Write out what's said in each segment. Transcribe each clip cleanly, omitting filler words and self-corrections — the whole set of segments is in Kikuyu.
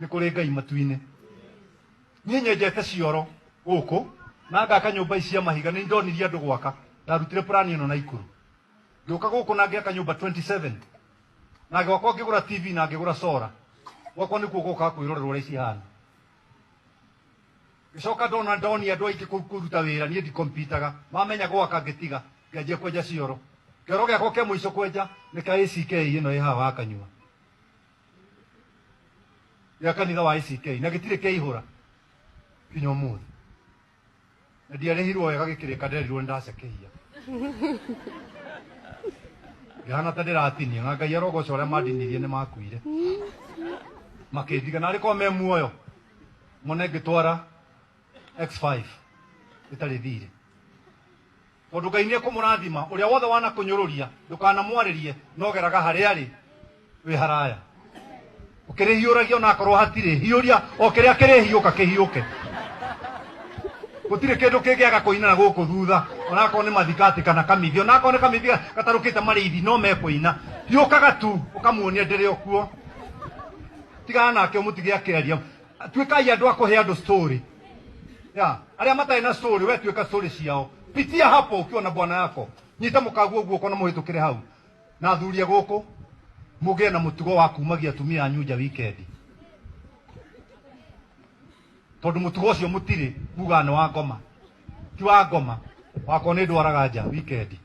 Nĩ kũrĩ Ngai matu-inĩ. Niĩ nyenjete cioro gũkũ na ngaka nyũmba ici cia mahiga. Nĩ ndonirie andũ gwaka, ndarutire plan ĩno Naikuru. Ngĩũka gũkũ na ngĩaka nyũmba 27 na gwakwa ngĩgũra TV na ngĩgũra solar. Gwakwa nĩkuo gũkaga kwĩrorerwo ũrĩa cihana. Ngĩcoka ndona ndonia andũ aingĩ kũruta wĩra, niĩ ndikompitaga. Mamenya gwaka ngĩtiga, ngĩanjia kwenja cioro. Kĩoro gĩakwa kĩa mũico kwenja nĩ ka ACK ĩno ĩ haha wa kanyua. Gĩa kanitha wa ACK na gĩtirĩ kĩaihũra nginya ũmũthĩ. Na ndiarĩhirwo wega gĩkĩrĩka, nderirwo nĩ ndacekehia. Ngĩhana ta ndĩratinia na Ngai arogoca ũrĩa mandinirie nĩ makuire. Makĩndiga na arĩ korwo me muoyo mone ngĩtwara X5 ĩtarĩ thirĩ. Tondũ Ngai nĩ ekũmũrathima, ũrĩa wothe wanakũnyũrũria ndũkanamwarĩrie, no geraga harĩa arĩ wĩ haraya. Ũkĩrĩhiũragia onakorwo hatirĩ, hiũria o kĩrĩa kĩrĩhiũka kĩhiũke. Gũtirĩ kĩndũ kĩngĩaga kũina na gũkũ thutha, onakorwo nĩ mathikati kana kamithi, onakorwo nĩ kamithi gatarũkĩte marĩithi no mekũina. Hiũkaga tu ũkamuonia ndĩrĩ o kuo. Tigana nake ũmũtige akĩaria. Tuĩkai andũ a kũhe andũ story. Ya, arĩa matarĩ na story, we tuĩka story ciao. Pitia hapo ukiwa na bwana yako. Nyita mũkaguo guoko na mũhĩtũkĩre hau. Na athuri a gũkũ, mũgĩe na mũtugo wa kumagia atumia anyu nja weekend. Tondũ mũtugo ũcio mũtirĩ, mugaga nĩ wa ngoma. Ti wa ngoma. Wakwa nĩ ndwaraga nja weekend.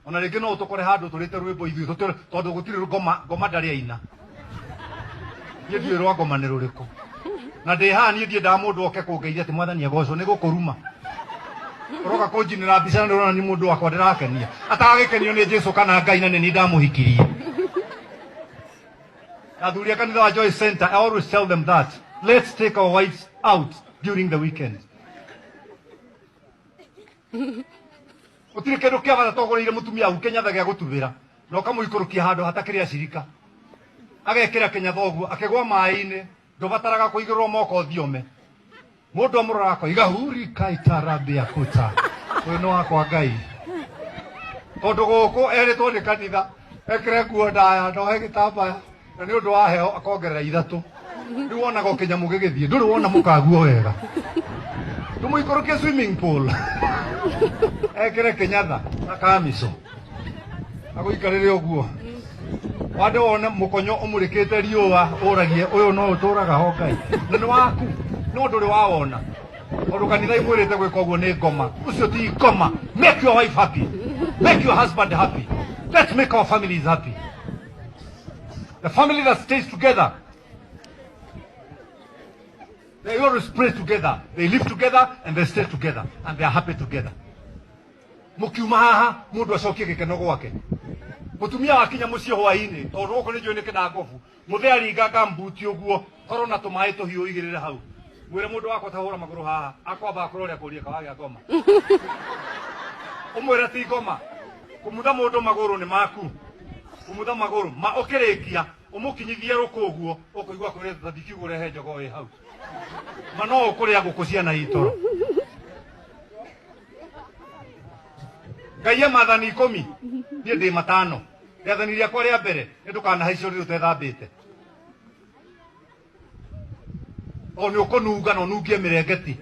Ona rĩngĩ no ũtũkore handũ tũrĩte rwĩmbo ithuĩ, tondũ gũtirĩ ngoma, ngoma ndarĩ aina. Niĩ ndiũĩ rwa ngoma nĩ rũrĩkũ. Na ndĩ haha niĩ ndiendaga mũndũ oke kũngeithia atĩ mwathani agocwo, nĩ gũkũruma. Ũroka kũnjinĩra mbica na ndĩrona nĩ mũndũ wakwa ndĩrakenia. Atagagĩkenio nĩ Jesũ kana Ngai na nĩ niĩ ndamũhikirie. Athuri a kanitha wa Joy Center, I always tell them that. Let's take our wives out during the weekend. Gũtirĩ kĩndũ kĩa bata togũrĩire mũtumia waku kĩnyatha gĩa gũtubĩra na ũkamũikũrũkia handũ hatakĩrĩ acirika. Agekĩra kĩnyatha ũguo, akĩgwa maĩ-inĩ, ndũbataraga kũigĩrĩrwo moko thiome. Mũndũ amũrora akoiga huri kaitarabia kuta. Ũyũ nĩ wakwa Ngai. Tondũ gũkũ erĩtwo nĩ kanitha ekĩre nguo ndaya, ndohe gĩtambaya, na nĩ ũndũ wa heho akongerera ithatũ. Rĩu wonaga o kĩnyamũ gĩgĩthiĩ, ndũrĩ wona mũkaguo wega. Tũmũikũrũkie swimming pool. Ekĩre kĩnyatha na kamico. Agũikarĩre ũguo. Wande wone mũkonyo ũmũrĩkĩte riũa ũragie ũyũ no ũtũraga ho Ngai. Na nĩ waku, no ndũrĩ wawona. Tondũ kanitha imwĩrĩte gwĩka ũguo nĩ ngoma. Ũcio ti ngoma. Make your wife happy. Make your husband happy. Let's make our families happy. The family that stays together, they always pray together, they live together, and they stay together, and they are happy together. Mũkiuma haha, mũndũ acokie gĩkeno gwake. Mũtumia wakinya mũciĩ hwaĩ-inĩ, tondũ gũkũ nĩ njũĩ nĩ kĩnangobu, mũthee aringa ngambuti ũguo, korwo na tũmaĩ tũhiũ ũigĩrĩre hau. Mwĩre mũndũ wakwa ta hũra magũrũ haha, akwamba akũrore akũrie kawagĩa ngoma. Ũmwĩre ti ngoma. Kumutha mũndũ magũrũ nĩ maku. Kumutha magũrũ, ma ũkĩrĩkia, ũmũkinyithie rũkũ ũguo, ũkũigua kwĩrĩte ta thikiugo ũrehe njogoo ĩ hau. Ma no ũkũrĩa ngũkũ ciana itoro. Ngai e maathani ikũmi, niĩ ndĩ matano. Rĩathani rĩakwa rĩa mbere nĩ ndũkanahaice ũrĩrĩ ũtethambĩte. O nĩ ũkũnunga na ũnungie mĩrengeti.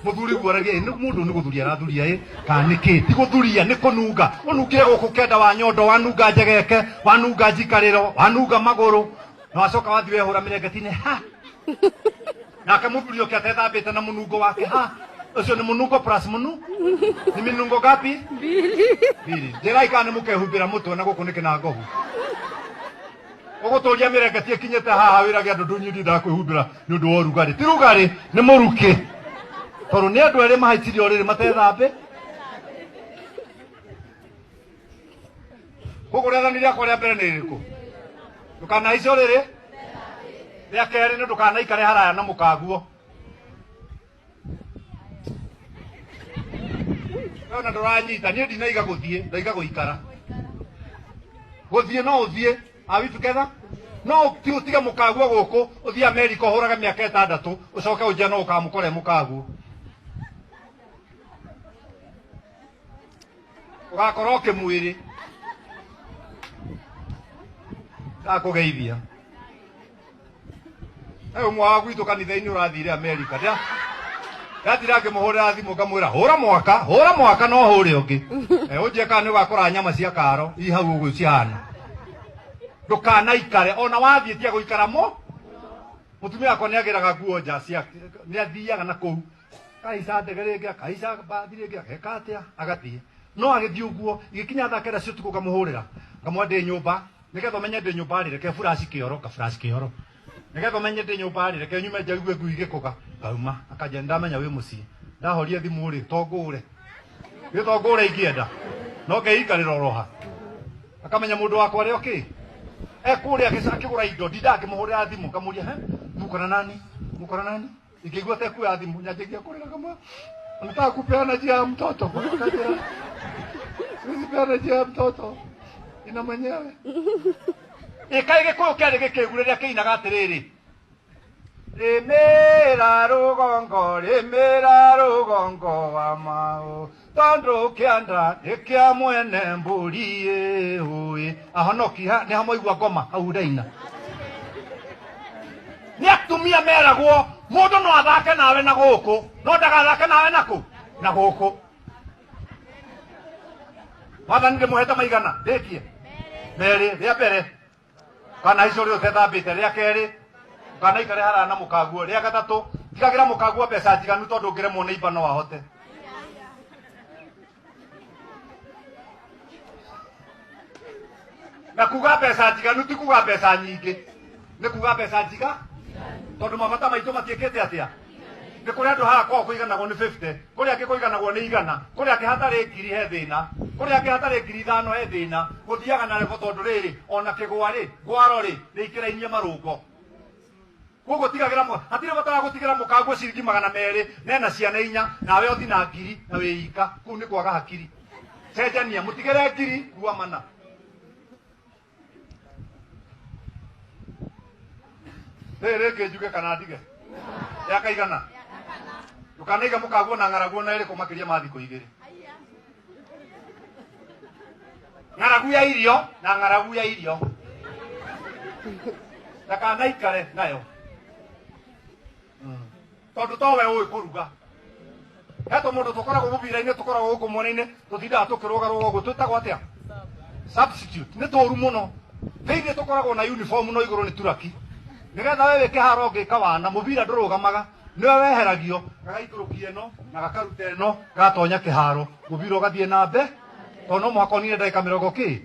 Mũthuri guoragia, ĩ, nĩ mũndũ nĩ gũthuria arathuria ĩ, kana nĩ kĩ? Ti gũthuria, nĩ kũnunga. Ũnungire gũkũ kenda wa nyondo, wanunga njegeke, wanunga njikarĩro, wanunga magũrũ, na wacoka wathiĩ wehũra mĩrengeti-inĩ, ha! Nake mũthuri ũke atethambĩte na mũnungo wake, ha! Ũcio nĩ mũnungo plus mũnu. Ni minungo ngapi? Mbili. Mbili. Njĩrai kana nĩ mũkehumbĩra mũtwe na gũkũ nĩ kĩnangobu. Ũgũtũria mĩrengeti ĩkinyĩte haha wĩrage andũ ndunyi ndindaga kwĩhumbĩra nĩ ũndũ wa ũrugarĩ. Ti rugarĩ, nĩ mũrukĩ. Tondũ nĩ andũ erĩ mahaicirie ũrĩrĩ matethambe. Koguo rĩathani rĩakwa rĩa mbere nĩ rĩrĩkũ? Ndũkanahaice ũrĩrĩ. Rĩa kerĩ nĩ ndũkanaikare haraya na mũkaguo. We ona ndũranyita, niĩ ndinaiga gũthiĩ, ndaiga gũikara. Gũthiĩ no ũthiĩ, are we together? No ti ũtige mũkaguo gũkũ, ũthiĩ Amerika ũhũrage mĩaka ĩtandatũ, ũcoke ũnjĩre no ũkamũkora e mũkaguo. Ũgakorwo kĩmwĩrĩ. Ndakũgeithia. He ũmwe wa gwitũ kanitha-inĩ ũrathire Amerika. Ndathire ngĩmũhũrĩra thimũ ngamwĩra hũra mwaka, hũra mwaka no hũre ũngĩ. Ũnjie kana nĩ ũgakora nyama cia karo i hau ũguo cihana. Ndũkanaikare ona wathiĩ tiga gũikara mo. Mũtumia wakwa nĩ agĩraga nguo nja cia nĩ athiaga na kũu. Kahaica ndege rĩngĩ, akahaica mbathi rĩngĩ, ageka atĩa, agathiĩ. No agĩthiĩ ũguo, igĩkinya thaa kenda cia ũtukũ ngamũhũrĩra. Ngamwĩra ndĩ nyũmba, nĩgetha ũmenye ndĩ nyũmba rĩ, reke flash kĩoro, nga flash kĩoro. Nĩgetha ũmenye ndĩ nyũmba rĩ, reke nyume nja igue ngui igĩkũga. Ngauma, akanjĩra nĩndamenya wĩ mũciĩ. Ndahoria thimũ rĩ, to ngũre. Githĩ to ngũre ingĩenda. No ngeikarĩra oro ha. Akamenya mũndũ wakwa arĩ okay. Ekũrĩa akĩgũra indo, ndindaga ngĩmũhũrĩra thimũ, ngamũria, he, mukona nani? Mukona nani? Ingĩigua tekuoya thimũ, nyanjagia kũrĩra ngamwĩra, unataka kupeana njia ya mtoto? Akanjĩra, siwezi peana njia ya mtoto. Ina mwenyewe. Ĩkaĩ gĩkũyũ kĩarĩ gĩkĩgu rĩrĩa kĩinaga atĩrĩrĩ, rĩmĩra rũgongo, rĩmĩra rũgongo wa maũ, tondũ kĩanda nĩ kĩa mwene mbũri ĩũĩ. Ahonoki ha nĩ hamwaigua ngoma hau ndaina. Nĩ atumia meragwo mũndũ no athake nawe na gũkũ, no ndagathake nawe na kũ? Na gũkũ. Mwathani ndĩmũhete maigana, ndĩkie? Merĩ. Rĩa mbere, kana icio rĩ ũtethambĩte. Rĩa kerĩ, kana ikare haraya na mũkaguo. Rĩa gatatũ, tigagĩra mũkaguo mbeca njiganu tondũ ũngĩremwo nĩ imba no ahote. Na kuga mbeca njiganu ti kuga mbeca nyingĩ, nĩ kuga mbeca njiga tondũ mabata maitũ matiĩkĩte atĩa. Nĩ kũrĩ andũ haha kwao kũiganagwo nĩ 50, kũrĩ angĩ kũiganagwo nĩ 100, kũrĩ angĩ hatarĩ ngiri he thĩna, kũrĩ angĩ hatarĩ ngiri 5 he thĩna. Gũthiaga na rebo tondũ rĩrĩ ona kĩgwa rĩ, ngwaro rĩ, nĩ ikĩrainie marũngo. Koguo tigagĩra hatirĩ bata wa gũtigĩra mũkaguo ciringi 200 nena ciana 4 nawe ũthi na ngiri na wĩika. Kũu nĩ kwaga hakiri. Cenjania, mũtigĩre ngiri kuua mana. Rĩrĩ rĩngĩ njuge kana ndige? Rĩa kaigana? Ndũkanaiga mũkaguo na ng'aragu ona ĩrĩkũ makĩria ma thikũ 2. Ng'aragu ya irio na ng'aragu ya irio. Ndakanaikare nayo. Tondũ to we ũĩ kũruga. He tũmũndũ tũkoragwo mũbira-inĩ, tũkoragwo gũkũ mwena-inĩ, tũtindaga tũkĩrũgarũga ũguo, twĩtagwo atĩa? Substitute. Nĩ tũru mũno. Thĩinĩ tũkoragwo na uniform no igũrũ nĩ turaki. Nĩgetha we wĩ kĩharo ũngĩka wana, mũbira ndũrũgamaga, nĩwe weheragio, gagaikũrũkia ĩno, na gakaruta ĩno, gagatonya kĩharo, mũbira ũgathiĩ na mbere, tondũ no mũhaka ũnine ndagĩka mĩrongo kĩ.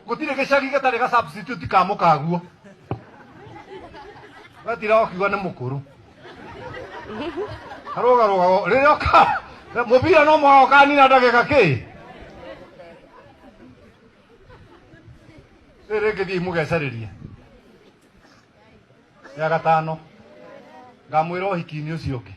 Gũtirĩ gĩcagi gĩtarĩ ga substitute ka mũkaguo. Wetira ũkiuga nĩ mũkũrũ. Karũgarũga rĩrĩa ũka mũbira no mũhaka ũkanina ndagĩka kĩ. Rĩrĩ rĩngĩ thiĩ mũgecarĩrie. Rĩa gatano ngamwĩra ũhiki-inĩ ũcio ũngĩ.